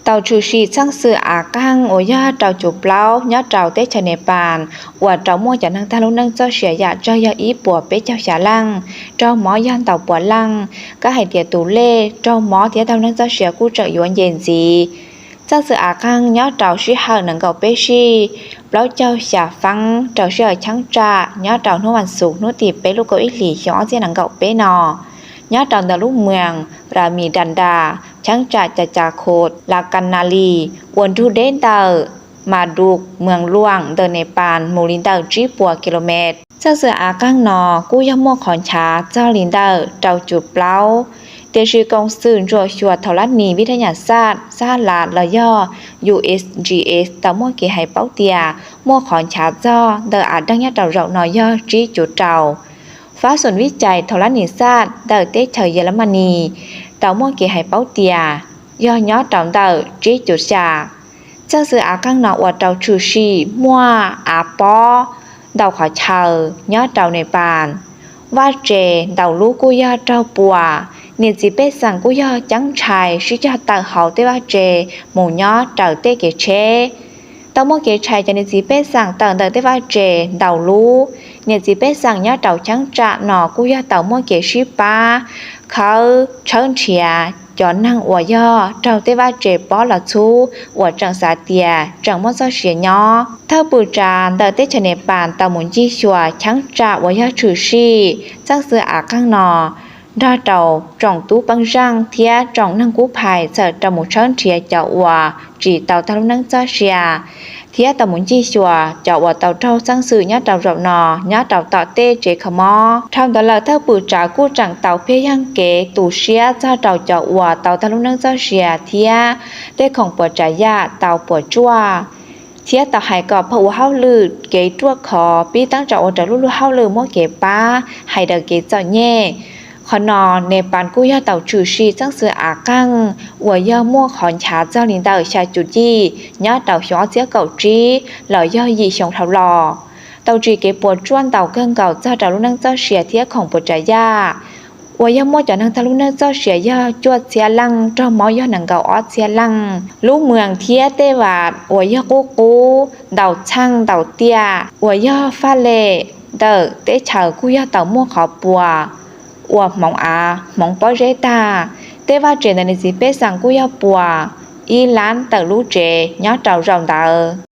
Tau tshwm sim txheej xwm av qeeg uas yog rau cum plaub nyob rau teb chaws Nepal, uas rau muaj cov neeg tag lub neej txoj sia yam tsawg yog ib puas peb caug xya leej, raug mob yog ntau pua leej, kab hais tias tus lej raug mob thiab tag lub neej txoj sia kuj tseem yuav nce ntxiv. Txheej xwm av qeeg nyob rau sij hawm nees nkaum peb sij plaub caug xya feeb rau sij hawm cheeb tsam nyob rau hnub vas xuv hnub tim peb lub kaum ib hlis xyoo ob txhiab nees nkaum peb no, nyob rau ntawm lub moos Rami Danda, cheeb tsam Cav Cav Khos Las Kas Nas Lis uas nrug deb ntawm Mas Dum moos Luam ntawm Nepal mus li ntawm tsib puas kilomev. Txheej xwm av qeeg no kuj yog muaj qhov nchav txog li ntawm rau cum plaub, tiam sis koom xwm ntsuam xyuas thaus lab nis vib thab nyas xaj xab las los yog U S G S tau muaj kev hais paub tias muaj qhov nchav txog ntawm av deeg nyob rau zaum no yog tsib cum rau. Fab xum vib cais thaus lab nis xaj ntawm teb chaws Yelemas Nis tau muaj kev hais paub tias yog nyob rau ntawm tsib cum xya. Txheej xwm av qeeg no ua rau tshwm sim muaj av pob ntau qhov chaw nyob rau Nepal. Vaj tse ntau lub kuj yog raug puas, niam txiv pej xeem kuj yog ceeb ntshai sib cog tawm hauv tej vaj tse mus nyob raws tej kev tsheb. Tau muaj kev tshais cov niam txiv pej xeem tawm ntawm tej vaj tse ntau lub. Niam txiv pej xeem nyob rau cheeb tsam no kuj yog tau muaj kev sib pab khawb tshawb nrhiav cov neeg uas yog raug tej vaj tse pob los txhub uas tseem xav tias tseem muaj txoj sia nyob. Thawj pwm tsav ntawm teb chaws Nepal tau mus ncig xyuas cheeb tsam uas yog tshwm sim txheej xwm av qeeg no nrog rau tsoom tub peej zeej thiab tsoom neeg kub phais txawm rau mus tshawb nrhiav cov uas tsis tau tag lub neej txoj sia thiab tau mus ncig xyuas cov uas tau raug txheej xwm nyob rau zaum no nyob rau tom tej tsev kho mob. Dhau ntawd lawm thawj pwm tsav kuj tseem tau phiaj yeeg kev tu siab txog rau cov uas tau tag lub neej txoj sia thiab tej khoom puas tsav yam tau puas tsuaj, thiab tau hais kom pab ua hauj lwm kev ruaj khov pib teeb tsa ua raws lub luag hauj lwm muab kev pab hais daws kev txom nyem. Qhov no Nepal kuj yog tau tshwm sim txheej xwm av qeeg uas yog muaj qhov nchav txog li ntawm xya cum yim nyob rau xyoo ob txhiab kaum tsib los yog yim xyoo dhau los, tau tsim kev puas tsuaj ntau kawg nkaus txog rau lub neej txoj sia thiab khoom puas tsav yam uas yog muaj cov neeg tag lub neej txoj sia yog cuaj txhiab leej, raug mob yog nees nkaum ob txhiab leej. Lub moos thiab tej vaj uas yog qub qub ntau txheej ntau tiaj uas yog faj lem ntawm teb chaws kuj yog tau muaj qhov puas uas hmoov av hmoov pob zeb tag. Tej vaj tsev ntawm niam txiv pej xeem kuj yog puas ib lab tawm lub tsev nyob rau zaum ntawd.